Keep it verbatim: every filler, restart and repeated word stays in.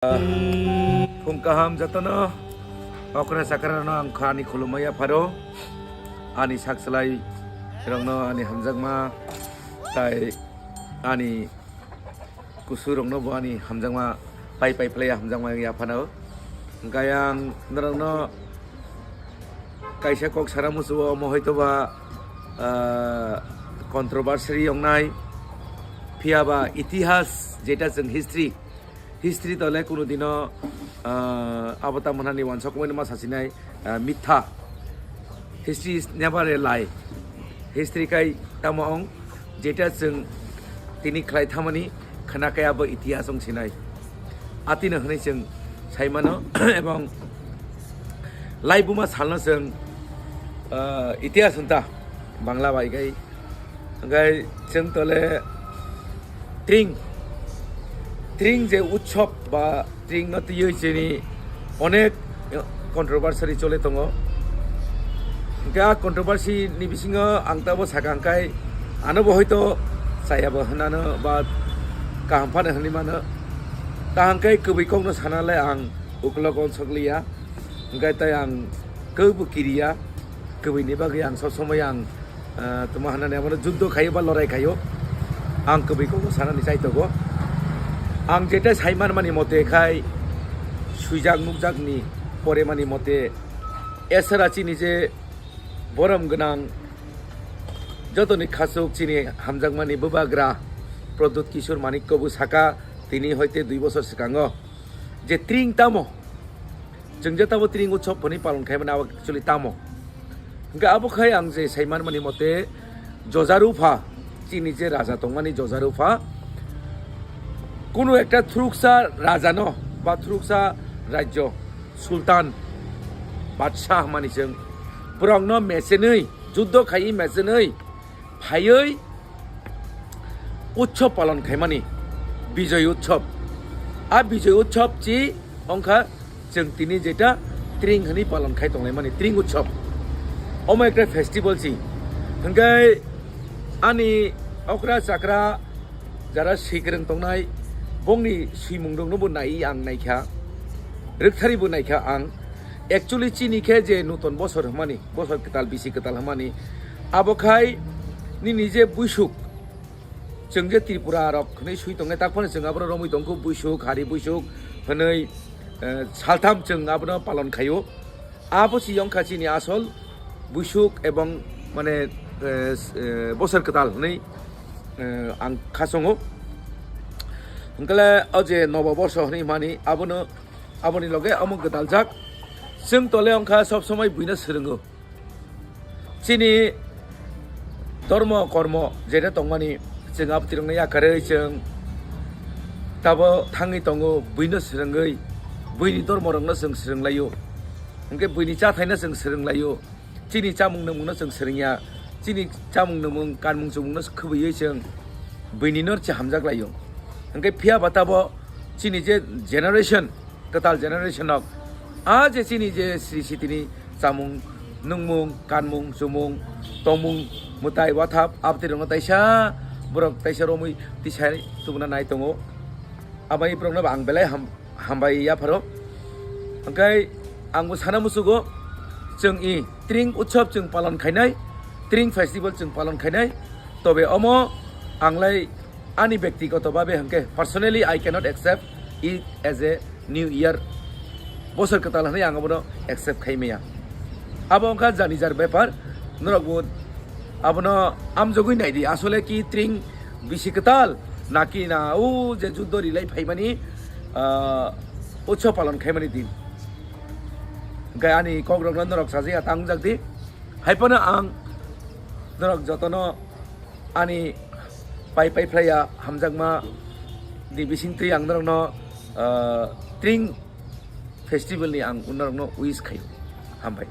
Phung kaham jotono, okra chakra no ang kha ani khulumaya pharo, ani sakchalai rokno ani hamjakma tai ani kusu rokno bo ani hamjakma pai pai phlai hamjakma ya phano. Hwnkhe ang norokno kaisa kok sana musuo, omo hoito ba, ah, controversy wngnai, phiya ba itihas, jeta chwng history, history tole kuno dino, ah, abo tamo hwnani wansok mani ma sasinai, ah, mitha. History is never a lie. History kai tamo ong, jeta chwng tini khlai thamani khna kaya bo itihas ong sinai. Atino hwnwi chwng saimano, ebong laibuma salno chwng, ah, itihas hwnta Bangla bai kai. Hwnkhe chwng tole tring, tring je utsob ba tring no twiwi chini onek controversy chole tongo. Hwnkhe a controversy ni bisingo ang tabo sakha hwnkhe ano bo hoito chaya bo hwnano ba kaham phano hwnwi mano. Ta hwnkhe kwbwi kokno sana le ang ukulok onsok liya. Hwnkhe tai ang kwbo kiriya, kwbwi ni bagwi ang sob somoi ang, ah, tamo hanani amo juddo khayo ba lorai khayo, ang kwbwi kokno sanani chaitogo. Ang jeta saiman mani mote khai, swijak nukjak ni pore mani mote, esara chini je borom gwnang jotoni khasuk chini hamjakmani bubagra Pradyut Kishore Manikya bo saka tini hoite dui bosor swkango je tring tamo. Chwng je tamo tring utsob hwnwi palon khaimani abo actually tamo. Hwnkhe abo khai ang je saiman mani mote Jojarupha, chini je raja tongmani Jojarupha, kunu ekta thuruksa rajano ba thuruksa rajyo sultan, badshah hwnmani chwng borokno mechenwi, juddo khaiwi mechenwi phaiwi utsob palon khaimani, Bijoy Utsob. A Bijoy Utsob chi ongkha chwng tini jeta tring hwnwi palon khai tonglaimani, tring utsob. Omo ekta festival chi. Hwnkhe ani okra chakra jara swikwrwng tongnai, bongni swimung rokno bo naiwi ang naikha, rwkthari bo naikha ang. Actually chini khe je nuton bosor hwnmani, bosor kwtal, bisi kwtal hwnmani, abo khai nini je buisuk, chwng je Tripura rok hwnwi swi tongnai, tak phano chwng abono romwi tongkho, buisuk, hari buisuk hwnwi, eh, saltham chwng abono palon khaio. Abo si yongkha chini asol buisuk ebong mane, eh, s-, eh, bosor kwtal hwnwi, eh, ang khasongo. Hwnkhe le o je nobo borso hwnwi hwnmani abono, aboni loge omo gwdaljak. Chwng tole wngkha sob somoi buino swrwngo. Chini dormo kormo jeta tongmani chwng abtirokno yakarwi chwng tabo thangwi tongo, buino swrwngwi, buini dormorokno chwng swrwnglaio, hwnkhe buini chathaino chwng swrwnglaio, chini chamung nwngmungno chwng swrwngya, chini chamung nwngmung kanmung chumungno khwbwiwi chwng buinino se hamjaklaio, hwnkhe phiya ba tabo chini je generation, kwtal generation rok, a je chini je sri sitini chamung, nungmung, kanmung, chumung, tongmung, mwtai, wathap, abtirokno taisa borok taisa romwi tisai tubuna nai tongo. Amai borokno bo ang belai ham-, hambai yapharo. Hwnkhe ang bo sana muchugo, chwng i Tring Utsav chwng palon khainai, Tring Festival chwng palon khainai, tobe omo anglai ani byaktigoto bhabe hwnkhe personally I cannot accept it as a new year, bosor kwtal hwnwi ang abono accept khai maya. Abo wngkha jani jar bepar, norok bo abono amjogwi naidi, asole ki Tring bisi kwtal naki na o je juddo rilai phaimani, ah, utsav palon khaimani din. Hwnkhe ani kokrokno norok sajaya ta wngjakdi. Haiphano ang norok jotono ani pai pai phlaiya hamjakma ni bisingtwi ang norokno, ah, Tring Festival ni ang norokno wish khaio. Hambai.